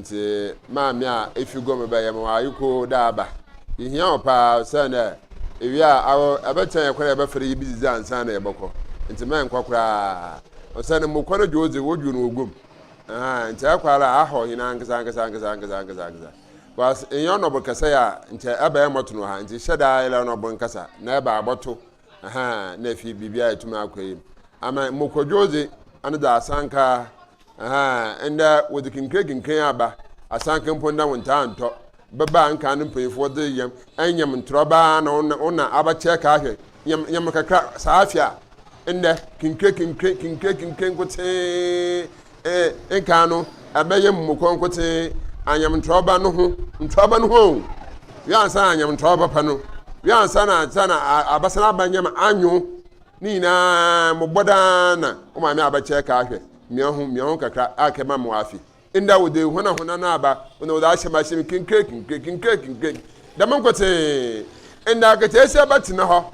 Ntsi maame a efi gua mu bɛyɛ ma w'ayekoo dɛ aba. Yehia wo paa osiandɛ ewie a awo ebɛkyɛn hɛn kwan a yɛbɛfa do yebedzidzi ansaana yɛbɔkɔ. Ntsi mɛnnkɔ koraa. Osiandɛ mokɔ no dwo dze wodwo no wɔ gua mu. Ahaa ntsi ɛkɔ ara a ahaw hɛn ankasa ankasa ankasa ankasa ankasa ankasa. Because ennyɛ ɔnɔbor kɛsɛe a nkyɛ ɛba ɛmmɔto no wɔ ha. Ntsi hyɛ da ara yɛ ɔnɔbor nkasa na ɛba abɔto ahaa na efi biribiara etum akɔ enyim. Ama mokɔdwo dze ano dze asanka Ahaa, ndɛ wɔdze kinkire aba, asanka mpo ndɛ wɔnntaa nntɔ. Bɛba a nkan no mpanyimfo wɔdze yam nyam ntorɔba ara na wo na abɛkyɛ ka ahwɛ nyam nyam kakra saa afe a ndɛ kinkire kinkire kinkire kinkire nkotsee eh, nkan no ɛbɛyɛ mmokɔ nkotsee anyam ntorɔba no ho ntorɔba no ho o wia ansa na anyam ntorɔba papa no wia ansa na ansa na abasan aba nyam anwo Ne nyinaa mobɔ daa na wo maame abɛkyɛ ka ahwɛ mia ho mia ho kakra a kɛma mo afe nda wo de hona hona na aba wo na wo de ahyɛ ma hyɛ kinkire kinkire kinkire kinkire dɛm nkotsee nda akataasia bɛtena hɔ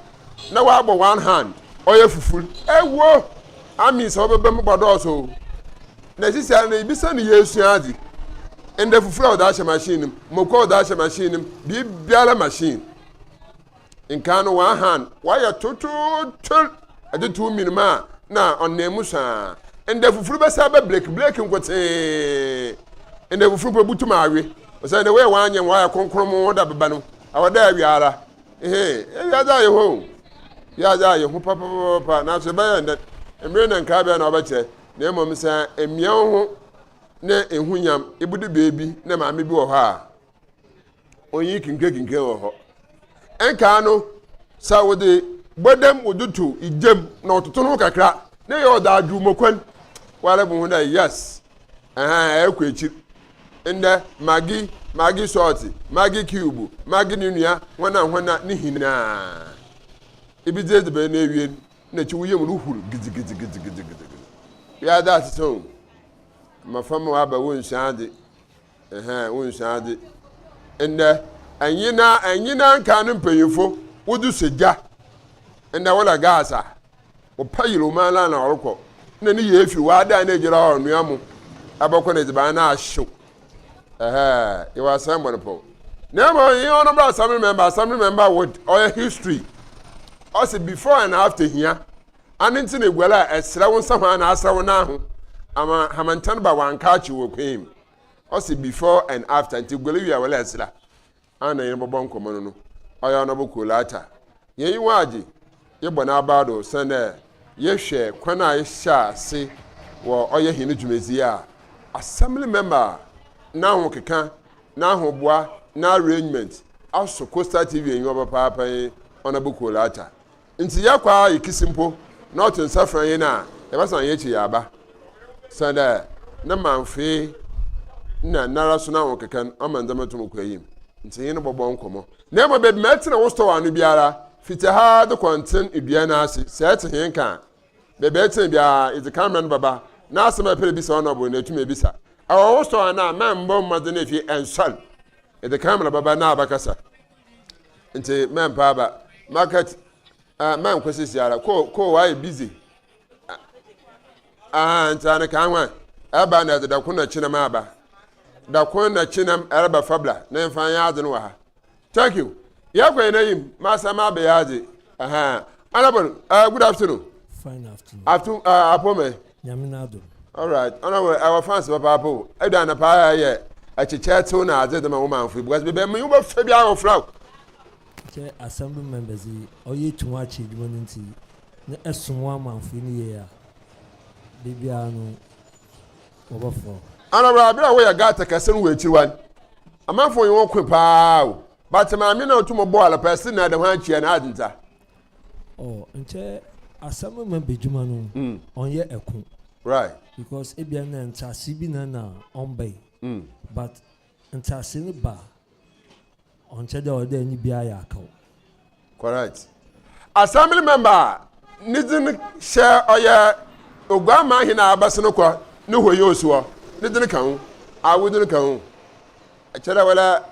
na wabɔ one hand ɔyɛ fufur ɛwɔ ami sɛ ɔbɛbɛ mu bɔdɔɔso o na sisi ara na ibisa no yɛsua adze ndɛ fufur a wɔde ahyɛ machine mu moko a wɔde ahyɛ machine mu biribiara machine. Nkaa no one hand wayɛ tototor ɛde to mmienu a na ɔnam mu saa. Ndɛ fufuru bɛsa bɛ blake blake nkotsee. Ndɛ fufuru mpo butum awe. Ɔsɛ ndɛ wɔyɛ wanyɛ wɔayɛ kronkron mo da bɛba no. Awɔ dɛ awia ara. Ehe, wiadze ayɛ hɔ o. Wiadze ayɛ ho papapapa nanso ɛbɛyɛ ndɛ. Mmere na nkrabea na ɔbɛkyerɛ. Na mmom sɛ mmea wo ho na ehu nyam ebudu beebi na maame bi wɔ hɔ a Onnyi kinkirekinkire wɔ hɔ. Nkaa no, sɛ wɔdze bɔdam wɔdze to gya mu na wɔtoto no ho kakra na eyɛ ɔdze adwo mokwan, woara bohu dɛ yes, ɛhɛn, ɛrekɔ ekyir. Ndɛ, maggi, maggi salt, maggi cube, maggi no nua, hɔn a hɔn a ne nyinaa. Ibidzi edziban no ewie no, nna ekyir wo yamu ruhur gidzigidzigidzigidzigidzi. Wiadze asesa o, mboframba wɔaba wonnsua adze. Ɛhɛn, wonsua adze. Ndɛ, ɛnye na ɛnye na nkaa no mpanyimfo wodze sɔ gya. Ndɛ wola gas a, wɔpa yer wo man la na ɔrokɔ. Nna ne yɛ efir, wɔadan no egyina hɔ ɔnoa mo, abɔkɔ na edziban no ahyew. Ɛhɛn, yɛwɔ asɛm bɔ no pɔw. Na mbom nye honourable assembly member, assembly member with ɔyɛ history. Ɔse before and after hia. Ano ntsi na eguar a ɛserɛ wo nsa ho anaa asrɛ wo nan ho ama hamantan ba wɔannka akye wɔ kwan mu. Ɔse before and after ntsi guar wie a wɔlɛ ɛsera. Ana yɛn bɔbɔ nkɔmmɔ no no ɔyɛ ɔnɔbo Kolata. Yɛn enyiwa agye yɛbɔ n'aba do osiandɛ yɛhwɛ kwan a yɛhyɛ ase wɔ ɔyɛ hɛn dwumadzi a assembly member a n'ahokeka, n'ahoboa, n'arrangement asɔ Coastal TV enyiwa papaapa nye Honourable Kolata. Ntsi yɛkɔ ara yekisi mpo na ɔto nsa frɛ hɛn a, yɛbɛsan hɛn ekyir yɛaba. Osiandɛ ne mamfee na noara so n'ahokeka no ɔma ndzɛmba tum kɔ enyim. Ntsi enye no bɔbɔ nkɔmbɔ. Na mbom beebi ma etsena wo store ano biara, fitsi ha dze kɔ ntsen dua no ase, sɛ etse hɛn nka a, beebi a etsena biara, edze camera no bɛba na asɛm a epɛ dɛ ebisa ɔnɔbo no etum ebisa. Ewɔ wo store ano a, mma mmbɔ mbɔdzen efie nnsoɛr. Edze camera bɛba na abɛkasa. Nti mɛmpa aba. Market ah mɛnkɔ sisi ara. Ko ko wayɛ busy. Ah nti ane kan hwan. Ɛba na ɛde dako na kyinam aba. Dako na kyinam ɛreba fabla na mfa nyɛ adze no wɔ ha. Thank you. Yɛkɔ yɛn anim. Masa ma abɛyɛ adze. Aha. Honorable, good afternoon. Fine afternoon. Afternoon, apome. Nyame n'adom. Alright, honorable, ɛwɔ fans papaapa o. Edu anapa yɛ ɛkyekyɛ tew na adze de ma wo manfo yi because bebe mu wobɛfɛ bi a wɔfra wo. Kyɛ assembly members yi ɔyɛ etum akyɛ edwuma no ntsi na ɛsom wo amanfo yi no yie a, da biara no wɔbɛfrɛ wo. Honorable, aber a woyɛ gutter kɛse no wɔ ekyir hɔ no, amanfo nye wo ko paa o. But maame na otum bɔ alapa si na de ho akyia na adze ntsa. Oh, nkyɛ assembly member edwuma no ɔnnyɛ ɛko. Right. Because ebia na ntseasee bi na na ɔmmba yi. But ntseasee no ba a, ɔnnkyɛ dɛ ɔwɔ dɛ enye biara yɛ akaw. Correct. Assembly member a ne dzin hyɛ ɔyɛ Oguammaa hen a abɛsen kɔ ne hɔ yi osi hɔ, ne dzin ka ho, a wo dzin ka ho. Kyerɛ dɛ wala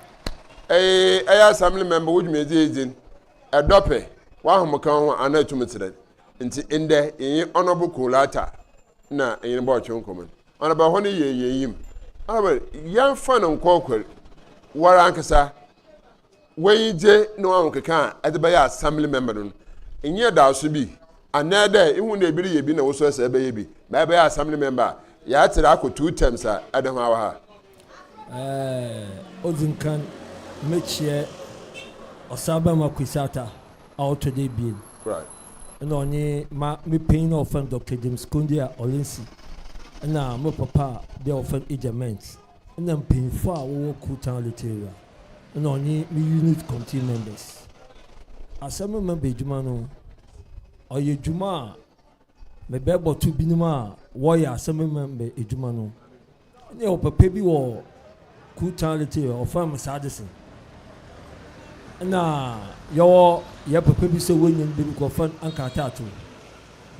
ɛyɛ assembly member wo dwumadzi edzi no, ɛdɔ pɛ, w'ahomka ho ana etum tse dɛn? Ntsi ndɛ yɛnye Honourable Kolata na enye no bɔtwe nkɔmbɔ no. Honourable hɔ no yɛ yɛn enyim. Honorable, yɛmfa no nkɔɔkɔr, woara ankasa w'enyigye na w'ahokeka a edze bɛyɛ assembly member no, nnyɛ daaso bi, anaadɛ ihu dɛ bi reyɛ bi na wo so ɛsɛ ebɛyɛ bi, ma ebɛyɛ assembly member a, yɛatser akɔ two terms a ɛda ho awɔ ha. Ɛɛ, odzi nkan, mɛkyiɛ Ɔsaabarima Kwesi Arthur a ɔtɔ do ebien. Nna ɔnye ma me panyin a wɔfrɛ no Doctor James Konduah Olinsi, nna mo papa a bi a wɔfrɛ no Ija Mintz, nna mpanyimfo a wɔwɔ Cool Town Little Area, nna ɔnye me unit committee members. Assembly member edwuma no, ɔyɛ edwuma a mebɛbɔto binom a wɔyɛ assembly member edwuma no. Nna yɛwɔ papa bi wɔ Cool Town Little Area, wɔfrɛ no Sadison. Nna yɛwɔ yɛn papa bi so a oenyin beebi kɔ wɔfrɛ no Uncle Atato.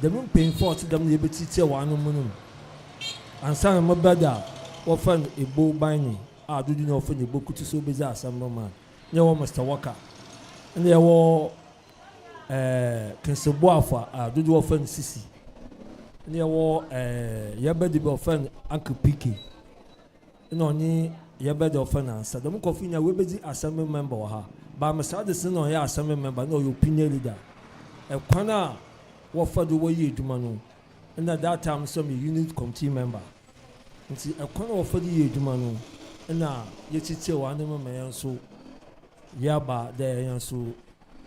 Dɛm mpanyimfo a wɔtse dɛm na yebetsiatsia hɔn ano mu no mu. Ansaana mo brɛda a wɔfrɛ no Ebo Banyi a dodow nyina wɔfrɛ no Ebo Kutu so obedzi asɛm no ma no. Nna yɛwɔ Mister Walker, nna yɛwɔ ɛɛ Kingsley Boafo a dodow wɔfrɛ no Sisi, nna yɛwɔ ɛɛ yɛn brɛda bi a wɔfrɛ no Uncle PK. Nna ɔnye yɛbɛ dɛ ɔfɛ no ansa. Dɛm nkorɔfo yi nyina woebedzi assembly member wɔ ha. But Mercedes no nna ɔnnyɛ assembly member, nna ɔyɛ opinion leader. Kwan a wɔfa do wɔyɛ edwuma no, nna that time no so meyɛ unit committee member. Ntsi kwan a wɔfa do yɛ edwuma no, nna yetsitsie hɔn ananmu ma hɛn so yɛaba dɛ hɛn so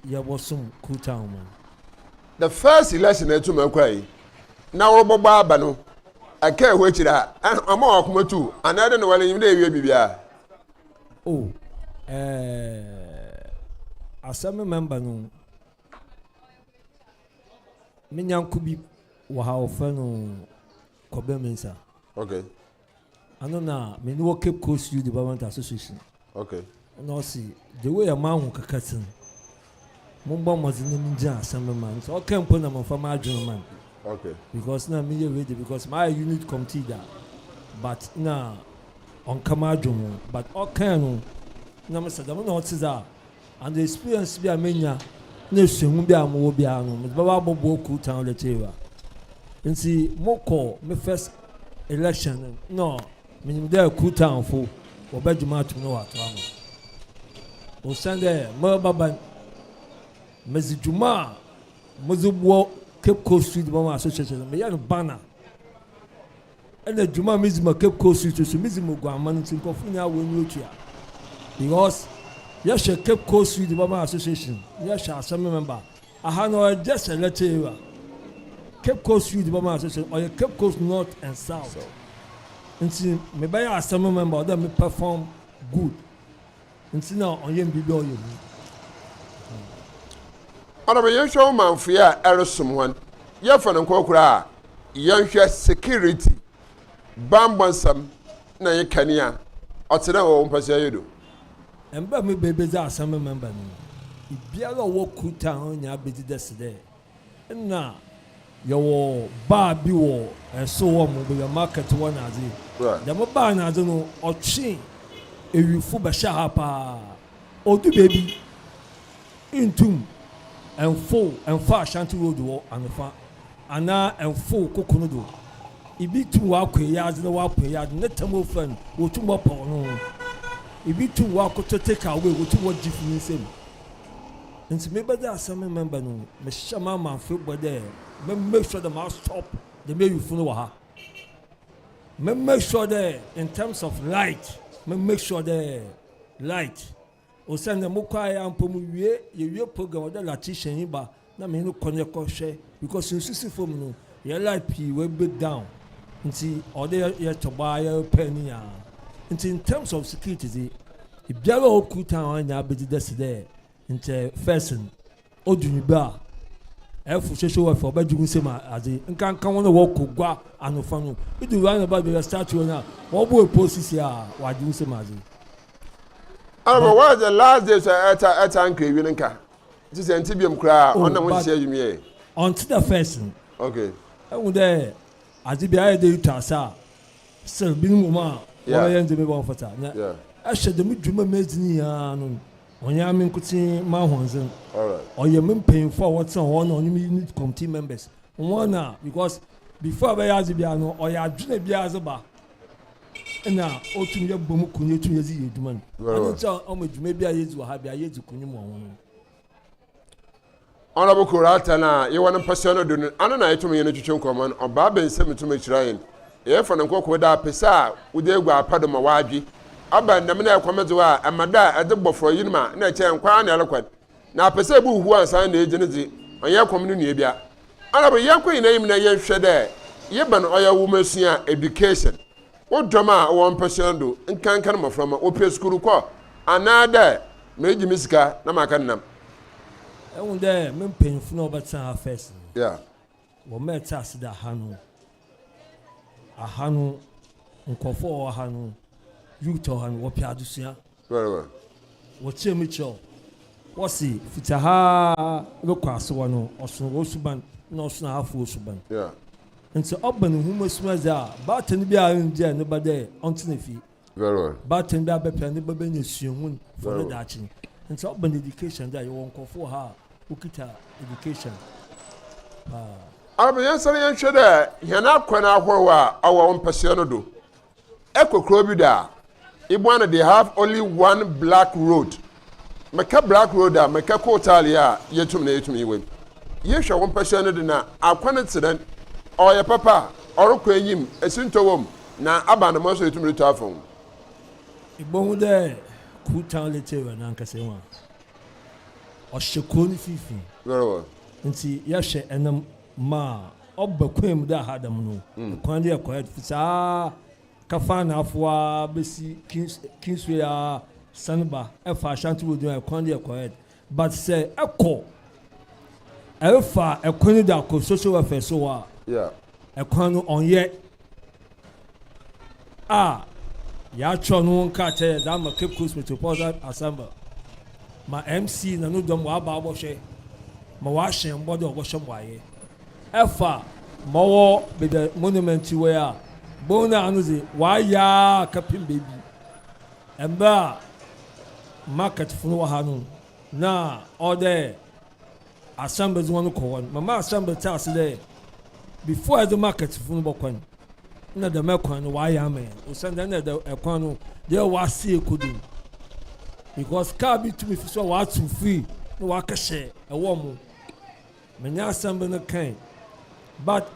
yɛbɔsom Cool Town mu. The first election a etum akɔ yi, na wɔrobɔbɔ aba no, ɛkaa hɔ ekyir a, ɔma w'akoma tu anaa dɛ na woara inyim dɛ ewie biribiara? Oh, eh, assembly member no, me nyɛnko bi wɔ ha wɔfrɛ no Kɔbɛ Mensah. Ano na me ne wɔ Cape Coast Youth Development Association. Ɛna ɔsi the way a mahu kaka ti no, mombɔ mmɔdzen na mengyina asɛm no ma no. Sɛ ɔka mpo na momfa m'adwene ma no. Because na meyɛ ready because mayɛ unit committee da but na ɔnka m'adwene ho but ɔkae no na mesɛ dɛm na ɔtse dze a and experience bi a menya na esuahu bi a mowɔ biara no medze bɛba abɔboa Cool Town Lecturer. Nti mokɔ me first election no na minyim dɛ Cool Townfo wɔbɛgye me ato mu na wɔato ama me. Osiandɛ mereba ba no, medze dwuma a medze boa Cape Coast Street Development Association no, meyɛ no banner. Ɛna dwuma a medzi ma Cape Coast Street so, medzi ma Oguamma no ntsi nkorɔfo nyinaa hɔn enyiwa tua. Because yɛhwɛ Cape Coast Street Development Association, na yɛhwɛ Assembly member a, aha no ɔyɛ just a little area. Cape Coast Youth Development Association ɔyɛ Cape Coast North and South. Nti mebɛyɛ assembly member ɔdɛ me perform good. Nti na ɔnyɛ me biribi a ɔyɛ hu. Ɔdɔ me yɛnhwɛ wo manfoe a ɛresom hɔn yɛfa no nkɔ koraa a yɛnhwɛ security bambɔ nsɛm na nye kanea ɔtse dɛn wɔ wo mpasua yi do. Mber a mebɛɛ bedzi assembly member no, biara a ɔwɔ Kuta ho nyinaa bedzi dɛse dɛ Nna yɛwɔ bar bi wɔ sor hɔ mo beebi a market wɔ na adze. Dɛm bar na adze no ɔtwe ewifo bɛhyɛ ha paa. Odu beebi nntum mmfow mmfa Ashanti road hɔ anofa anaa mmfow koko no do. Ibi tum ɔakɔ eyiadze na ɔapon eyiadze ne tam ofura no wotum wɔpaw no ho. Ibi tum ɔakɔtɔ take away wotum wɔgye fi ne nsamu. Ntsi mebɛgye asɛm member no, mehyɛ m'amamfo bɔ dɛ mɛ make sure dɛ ma stop dɛm ewifo no wɔ ha. Mɛ make sure dɛ in terms of light, mɛ make sure dɛ light osiandɛ mokɔ ayɛ a mpo muwie yewie program ɔwɔ dɛ electrician yi ba na menye no kɔ na yɛkɔhwɛ because nsu si famu no yɛ light pii wɔ break down ntsi ɔwɔ dɛ yɛtɔ bɔ ara yɛ repair ne nyinaa. Ntsi in terms of security dze, biara a ɔwɔ Cool Town ha nyinaa bedzi dɛse dɛ Nkyɛ first no odu ne bɛ a ɛfo social welfare ɔbɛgye wo nsam adze nkanka wɔn a wɔkɔ gua anofa no edu round about baabi a start hɔ no a wɔbɔ epo sisi a wɔagye wo nsam adze. Honorable, what is the last day sɛ ɛta ɛta nka ewi no nka nti sɛ nti biom koraa Oh, ɔnam but nhyehyɛ adwuma yɛ. ɔnte dɛ first no. Ehu dɛ adze bi ayɛ dɛ etwa ase a still binom wɔ mu a wɔbɛyɛ ndzɛmba bi a ɔmmfata na ɛhwɛ dɛm dwuma medzi ne nyinaa no Ɔnnyɛ ame nkotsee m'ahoɔdzen, ɔyɛ me mpanyimfo a wɔtsena hɔ na ɔnye me unit committee members hɔn na because before ebɛyɛ adze biara no ɔyɛ adwen a biara dze ba. na otum yɛbɔ mu kun yɛtum yɛdze yɛ edwuma no. Ɔno ntsi a ɔma dwuma bi a yedzi wɔ ha bi a yedzi kunyim wɔ ho no. Honourable Korata no a yɛwɔ no mpasua no do no, ano na yɛtum nye no twetwe nkɔmbɔ no, ɔbaa bɛ nsɛm tum kyerɛ hɛn. Yɛfa no nkorkor dɛ apese a wodze egu apa do ma wɔadwe. Ɔba no dɛm na ɛkɔm dze wo a, ɛma da a ɛdze bɔ frɔw yinom a, nna ɛkyɛn nkwa ara na ɛrokɔ no. Na apese a ebuhuhuw ansa na edzi no dze, ɔnnyɛ kɔm no nua bia. Honourable, yɛnkɔ hɛn enyim na yɛnhwɛ dɛ yebɛn ɔyɛ nwomasua, education. Wo dɔm a wɔwɔ mpasua no do nkanka no mboframba, wɔpɛ skuul kɔ anaadɛ meregye me sika na maaka nenam. Ehu dɛ me mpanyimfo no a wɔbɛtsena ha first no, wɔmaa ɛtse ase dɛ aha no, aha no, nkorɔfo a wɔwɔ ha no, youth a wɔwɔ ha no, wɔpɛ adzesua. Very well. Wɔkyerɛ mu kyerɛ wo. Wɔse fitsi ha ara rokɔ asewa no, ɔson hɔn suban na ɔson ahafo suban. Ntsi ɔba no nwomasua dze a, baatan biara renngyaa ne ba dɛ ɔntsena fie. Very well. Baatan biara bɛpɛ dɛ ne ba benya suahun for ne daakye. Ntsi ɔba no education dze a, yɛwɔ nkorɔfo wɔ ha a wokitsa education paa. Ɔba yɛnsan yɛnhwɛ dɛ hɛn akwan ahorow a ɔwɔ wo mpasua no do. Ekɔ kurow bi do a, iboa no they have only one black road. Meka black road a, meka coal tar yi a yetum na yetum yi wɔ mu. Yehwɛ wo mpasua no do na akwan no tse dɛn? Ɔyɛ papa? Ɔrokɔ enyim? Esintɔ wɔ mu? Na aba no mo so etum rutɔ afa ho. Ibohu dɛ Cool Town Little Area nankasa yi ho a, ɔhyɛ kurow no finimfin. Very well. Ntsi yɛhwɛ ɛnam ma ɔba kwan mu dɛ ha dɛm no, kwan no yɛ correct fi saa kafa anafo ara besi Kings Kingsway ara san ba ɛfa Ashanti Road no a kwan no yɛ correct. But sɛ ɛkɔ ɛrefa ɛkwan no do akɔ social welfare so hɔ a, Yeah. ɛkwan no ɔnyɛ a yɛatwerɛ no ho nkrataa yɛdze ama Cape Coast Metropolitan Assembly ma MC na no dɔm wɔaba abɔhwɛ ma wɔahyɛ mbɔ dɛ wɔbɔhwɛ ma wɔayɛ. Ɛfa ma ɔwɔ beebi a monument yi wɔ yi a, bohu no ano dze wɔayɛ ara kɛpem beebi. Mber a marketfo no wɔ ha no, na ɔwɔ dɛ Assembly dze hɔn kɔ hɔ no, mema Assembly tse ase dɛ before yɛdze marketfo no bɔkɔ no, nna dɛm kwan no wɔayɛ ama hɛn osiandɛ nna dɛ kwan no dɛ wɔasɛɛ ekodu no because car bi tumi fi so a wɔatsew fir na wɔakɛhyɛ ɛwɔ mu. Menye Assembly no kãe but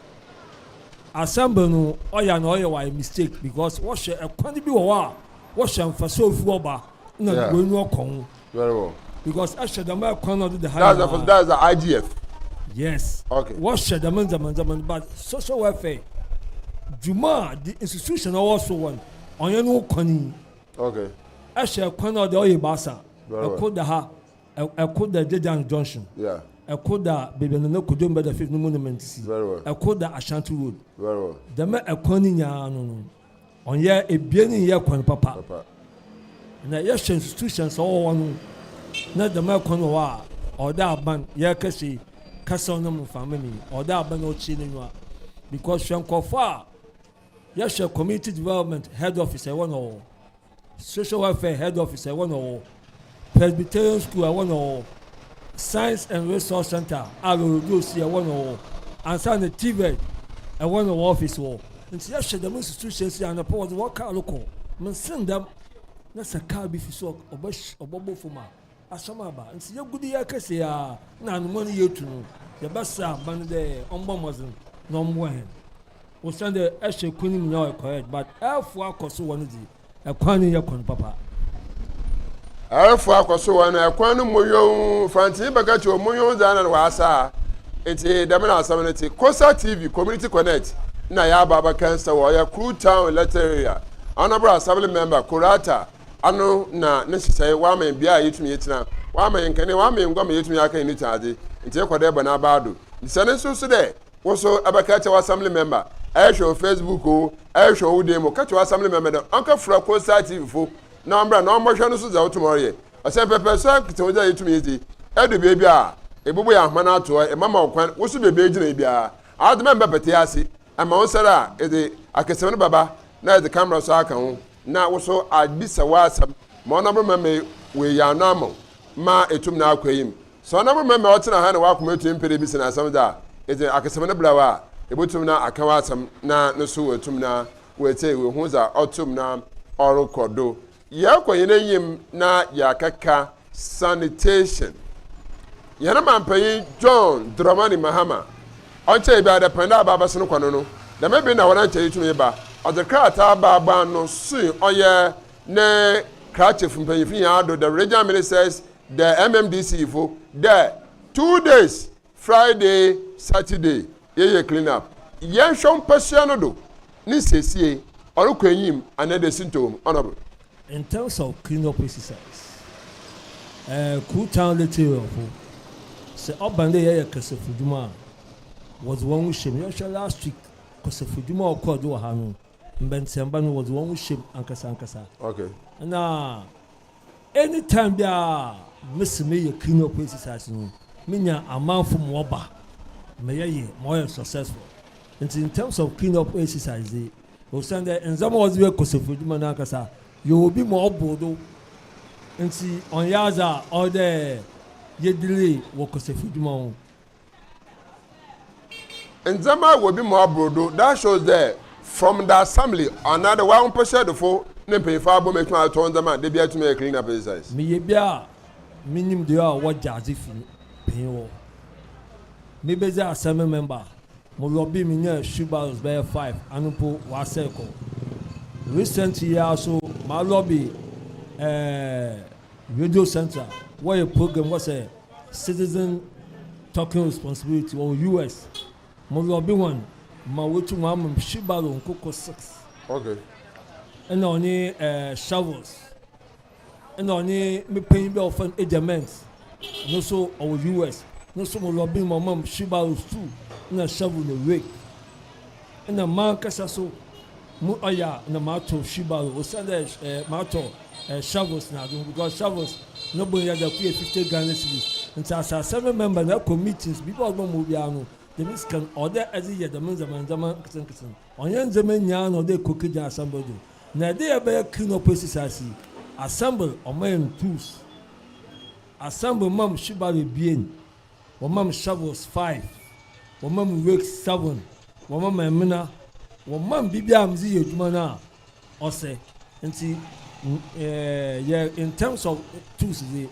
Assembly no ɔyɛ a na ɔyɛ wɔayɛ mistake because wɔhwɛ kwan bi wɔ hɔ a wɔhwɛ mfaso a ofi hɔ ba na w'enyiwa kɔ ho. Very well. Because ɛhyɛ dɛm ɛkwan na ɔde da ha That's the nyinaa. that's the IGF. Yes. Okay. Wɔhyɛ dɛm ndzɛmba ndzɛmba no but social welfare dwuma a the institution a ɔwɔ so wɔ no ɔnyɛ no kwan yi. Okay. Ɛhyɛ kwan na ɔde ɔyɛ baasa. Very well. Ɛko da ha, ɛko da Jejan Junction. Yeah. Ɛko da baabi a Nana Kojo Mbada Fifth no monument si. Very well. Ɛko da Ashanti Road. Very well. Dɛm ɛkwan no nyinaa no no ɔnyɛ ebien nyɛ kwan papa. Papa. Na yɛhwɛ institutions a ɔwɔ hɔ no na dɛm ɛkwan wɔ hɔ a ɔwɔ dɛ aban yɛrekasa yi kasa ɔnam mframa mu yi ɔwɔ dɛ aban ɔkyerɛ n'enyiwa because hwɛ nkorɔfo a yɛhwɛ community development head office ɛwɔ na ɔwɔ Social Welfare Head Office a ɛwɔ na ɔwɔ, Presbyterian School a ɛwɔ na ɔwɔ, Science and Resource Centre a Lorodo si ɛwɔ na ɔwɔ, ansa na TVET ɛwɔ na ɔwɔ office wɔ. Nti yɛhwɛ dɛm institutions yi anɔpa wɔdze wɔn car rokɔ, mensen dɛm na sɛ car bi fi so a ɔbɛbɔ famu a, asɛm aba. Nti yɛgu do yɛrekasa yi ara na anoma no yetu no, yɛbɛsrɛ aban dɛ ɔmbɔ mbɔdzen na ɔmboa hɛn. Osiandɛ ɛhyɛ kwan no mu nyinaa ɔyɛ correct but ɛfo akɔ so wɔ no dze ɛkwan no nnyɛ kwan papa. Ɛfo akɔ so wɔ no ɛkwan no moyɔn Fantse bɛka kyerɛ moyɔn dze anan w'asa nti dɛm na asɛm no tse. Kosa TV Community Connect na yɛaba abɛka nsɛ wɔ ɔyɛ Kru Town Electoral Area Honourable Assembly Member Korata ano na ne nhyehyɛe w'ama yɛn bea a yɛtumi yɛtena w'ama yɛn nkanea w'ama yɛn ngua ma yɛtumi aka yɛn nitan adze nti yɛkɔ dɛ bɔ n'abaa do nti sɛ ne nso so dɛ Wo so ɛbɛka kyerɛ w'assembly member, ɛhwɛ wɔ Facebook o, ɛhwɛ wɔ wo dan mu, ka kyerɛ w'assembly member dɛ ɔnkɛfrɛ Coastal TV fo na ɔmbra na ɔmbɔhwɛ no so dza otum ɔreyɛ. Ɔsɛ pɛpɛɛpɛ a nkitahodzi a yetum yedzi, edu beebi a, ebobu hɛn ahoma no ato hɔ, emama wo kwan, wo so beebi a egyina yi biara, adze mma mmbɛpɛtee ase, ama wo nsa do a, edze akɛsɛm no bɛba na edze camera so aka ho na wo so abisa w'asɛm ma ɔno mma oeyi ano ama wo ma etum na akɔ enyim. Sɛ ɔnam mma ma ɔtsena ha na w'akoma etum mmpɛ dɛ ebisa no asɛm dze a, edze akasɛm no bra hɔ a, ebotum na akã w'asɛm na no so oetum na. Woetsie woehu dza ɔto mu na ɔrokɔ do. Yɛrokɔ hɛn enyim na yɛakɛka sanitation. Hɛn mampanyin John Dramani Mahama, ɔnnkyɛe biara dɛ pɛn dɛ aba abɛsen kɔ no no, dɛm ber yi na hɔn nkyɛe tumii ba. Ɔdze krataa baa ban no sui ɔyɛ ne krakyefo mpanyimfo nyinaa do, the regional ministers, the MMDC fo, dɛ 2 days, Friday, Saturday, yɛyɛ clean up. Yɛnhwɛ mpasua no do ne nsiesie ɔrokɔ enyim anaa dɛ sintɔ wɔ mu. Honourable. In terms of clean up exercise, Cool Town Little fo, sɛ ɔba no dɛ yɛyɛ kasafo dwuma a, wɔdze wɔn ho hyɛ mu. Yɛhwɛ last week kasafo dwuma a ɔkɔɔ do wɔ ha no, mbɛntsɛmba no wɔdze wɔn ho hyɛ mu ankasa ankasa. Na anytime bi a mesi meyɛ clean up exercise no, menya amanfo ma ɔba ma yɛyɛ ma ɔyɛ successful. Nti in terms of clean up exercise de, osiane dɛ ndzɛmba a wɔdze bɛyɛ kasafo dwuma no ankasa yɛ obi ma ɔbor do, nti ɔnyɛ adze a ɔyɛ dɛ yɛ delay wɔ kasafo dwuma ho. Ndzɛmba wɔ bi ma ɔboro do, that shows dɛ from the assembly anaa dɛ wɔn mpɔhyɛdofo ne mpanyinfo abɔ mu etumi atɔ ndzɛmba a debi atumi ayɛ clean up exercise. Meyɛ bi a menyim deɛ a wɔgye adze fi panyin hɔ. Mebɛdzi assembly member, mo lobby, menya wheelbarrows bɛyɛ five, ano mpo wasɛe kɔ. Recently yi ara so ma lobby Radio Central, wɔyɛ program wɔ sɛ citizen talking responsibility wɔ US, mo lobby wɔn ma wotu wɔn ama wheelbarrow nkoko six ɛna ɔne shovels, ɛna ɔne me panyin bi a wɔfrɛ no Agent no so ɔwɔ US no so, mo lobby ma ɔma wheelbarrows two ɛna shovel na rake. Ɛna mmaa nkasa so mo ɔyɛ a na maa tɔ wheelbarrow, osan dɛ maa tɔ shovels na ado, because shovels no bo yɛ dɛ kò yɛ 50 Ghana cedis. Nti asase mi member na ɛkɔ meetings bibi a ɔdɔ mo biara no, dɛm sika no ɔdɛ ɛdze yɛ dɛm ndzɛmba ndzɛmba nketenkete no. Ɔnyɛ ndzɛmba nyinaa na ɔdɛ kɔ kegya assembly do na ɛde yɛ bɛyɛ clean up exercise yi. Assembly ɔmo yɛ no tools, assembly mam wheelbarrow ebien, wɔmam shovels five, wɔmam rakes seven, wɔmam ɛmena, wɔmam biribi a medze yɛ adwuma no a ɔsɛ. Nti yɛ in terms of tools de,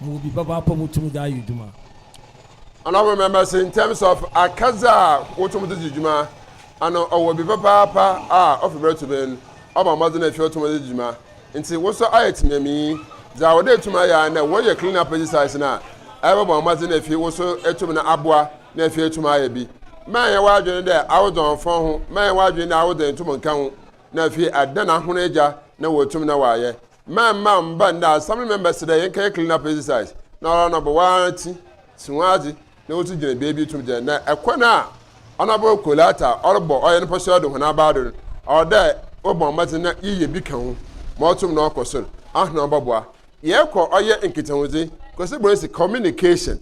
mo bi papaapa mo tumi de ayɛ adwuma. Honourable members, in terms of akadze a wotum de di dwuma ano, ɔwɔ bi papaapa a ɔfi bɛrɛ tumi no ɔba mmɔdzen efi ɔtum de di dwuma. Nti wosɔ ayɛ tìmɛmii dza wɔde etum ayɛ a na wɔyɛ clean up exercise na ɛbɛbɔ mmɔdzen efi woso etum na aboa na efi etum ayɛ bi. Mmaa yɛ wadwene dɛ awodɔnfɔn ho, mmaa yɛ wadwene dɛ awodɔn ntum nka ho na afei adan ahono agya na wɔtum na wɔayɛ. Mmaa mmaa mba nda assembly members dɛ yɛn kɛyɛ clean up exercise na ɔrɔ no bɔ wɔn ti si wɔn adze na wɔtu gyina beebi tum gyina na ɛkwan a Honourable Kolata ɔrebɔ ɔyɛ no pɔsɔ de hɔn aba do no, ɔwɔ dɛ wɔbɔ mmɔdzen na yiyɛ bi ka ho ma ɔtum na ɔkɔ sor ahena ɔbɔboa. Yɛkɔ ɔyɛ nkitahodzi kɔsi bɔ communication.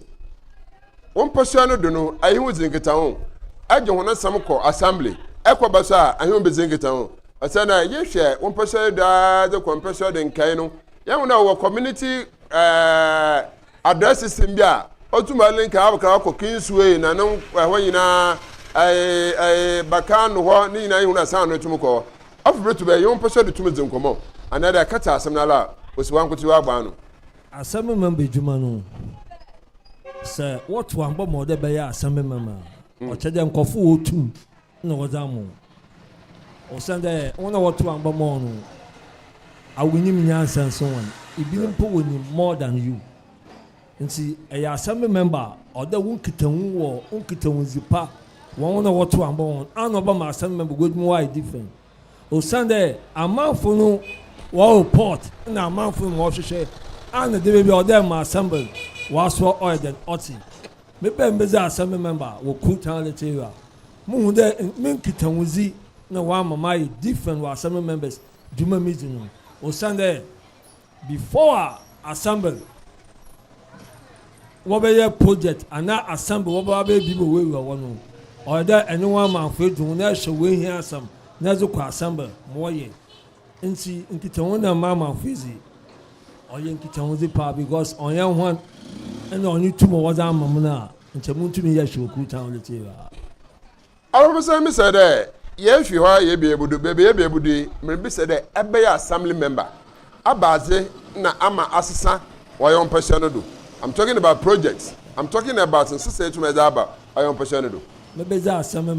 Wɔn mpɔsua no do no, ayehu dzi nkitaho, ɛgye hɔn nsɛm kɔ assembly, ɛkɔ ba so a ayehu bedzi nkitaho. Ɔsɛ na yɛhwɛ wɔn mpɔsua no daa dze kɔ mpɔsua de nkae no, yɛn na wɔ community address system bi a otum alink abakra akɔ Kingsway na ne ɛhɔ nyinaa, ɛɛ ɛɛ Bakano hɔ ne nyinaa, ihu na san no tum kɔ ɔfo to bɛ yɛn mpɔsua de tum dzi nkɔmɔ anaa dɛ kata asɛm n'ala a osi wɔn akoto wɔ aba ano. Assembly member adwuma no, sɛ wɔto ambɔ ma ɔdɛ bɛyɛ assembly member a, ɔkyerɛ dɛ nkɔfo wɔ tum na wɔdze ama wo, ɔsan dɛ wɔn a wɔto ambɔ ma wo no awonim nyansa nso wɔn ebinom mpo wɔnim more than you. Nti ɛyɛ assembly member a ɔdɛ wo nkitahu wɔ wo nkitahudzi pa wɔn na wɔto ambɔ wɔn ana ɔba ma assembly member godwuma wɔ ayɛ different, ɔsan dɛ amanfo no wɔ report na amanfo no ma ɔhwehwɛ ana de baabi a ɔdɛ ma assembly wɔasoɔ ɔyɛ dɛ ɔte. Mebɛn mbɛdzi assembly member wɔ Cool Town Little area, muhu dɛ me nkitahudzi na wɔama ma ayɛ different wɔ assembly members dwuma mi dzi no, ɔsan dɛ before a assembly wɔbɛyɛ project anaa assembly wɔbɛba bɛyɛ bi wɔ wɔ hɔ no, ɔyɛ dɛ ɛne wɔn amanfo edu ho na ɛhyɛ wɔn ehia asɛm na ɛdze kɔ assembly ma wɔyɛ. Nti nkitaho na mma amanfo dzi ɔyɛ nkitahodzi paa, because ɔnyɛ hɔn ɛna ɔnye tum a wɔdze ama mu no a nkyɛn mu ntumi yɛ hwɛ wɔ Cool Town Little area. Ɔrɔbɛsɛn mi sɛ dɛ Yɛfi hɔ a yɛbi ebudu beebi yɛbi ebudu yi, mmerɛ dɛ ɛbɛyɛ assembly member abaadze na ama asesa wɔyɛ mpɛhyɛ no do. I'm talking about projects, I'm talking about nsesa etum ɛdze aba ɔyɛ mpɛhyɛ no do. Mebɛdze assembly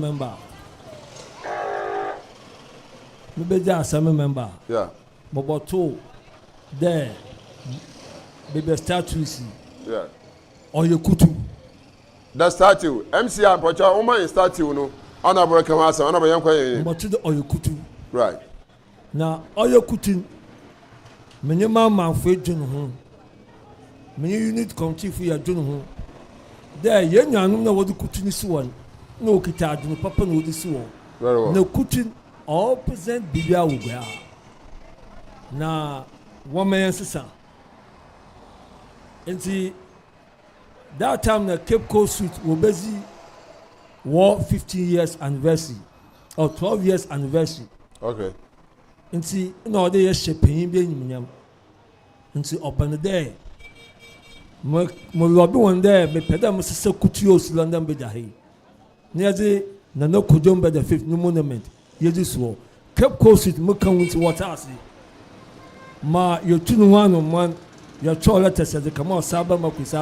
member. Mɔbɔto dɛ beebi a statue si ɔyɛ kutu. The statue, MC ampɔkyɛ wɔn ayɛ statue no, ɔna abɔrɔ kɛmɛ asɛm ɔna bɔ yɛn kɔ yɛn. Mɔbɔto dɛ ɔyɛ kutu. Na ɔyɛ kutu, menye manfo edwene ho, menye unit committee fo yɛ dwene ho dɛ yɛn nuanom na wɔde kutu no si wɔn na okita adwene papa na wɔde si wɔn. Very well. Na kutu ɔrepresent biribi a wɔ gua na wɔn yɛn sesa. Nti that time na Cape Coast Suit wɔbɛzi wɔ 15 years anniversary or 12 years anniversary. Nti na ɔde yɛ hyɛ panyin bi enyimnyam, nti ɔbɛn dɛ mo mo lɔbi wɔn dɛ mepɛ dɛ mo sesa kutu yi osi London Bridge ha yi na yɛde Nana Kojo Mbɛ the fifth ne monument yɛde soɔ Cape Coast Suit. Mo ka ho nti wɔte ase ma yɛtu ne ho anoman. Yɛtwerɛ letters yɛde kama ɔsaaba Kwesi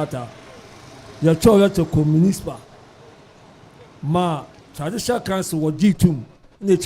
yɛtwerɛ letter kɔ municipal ma traditional council wɔ gye tum.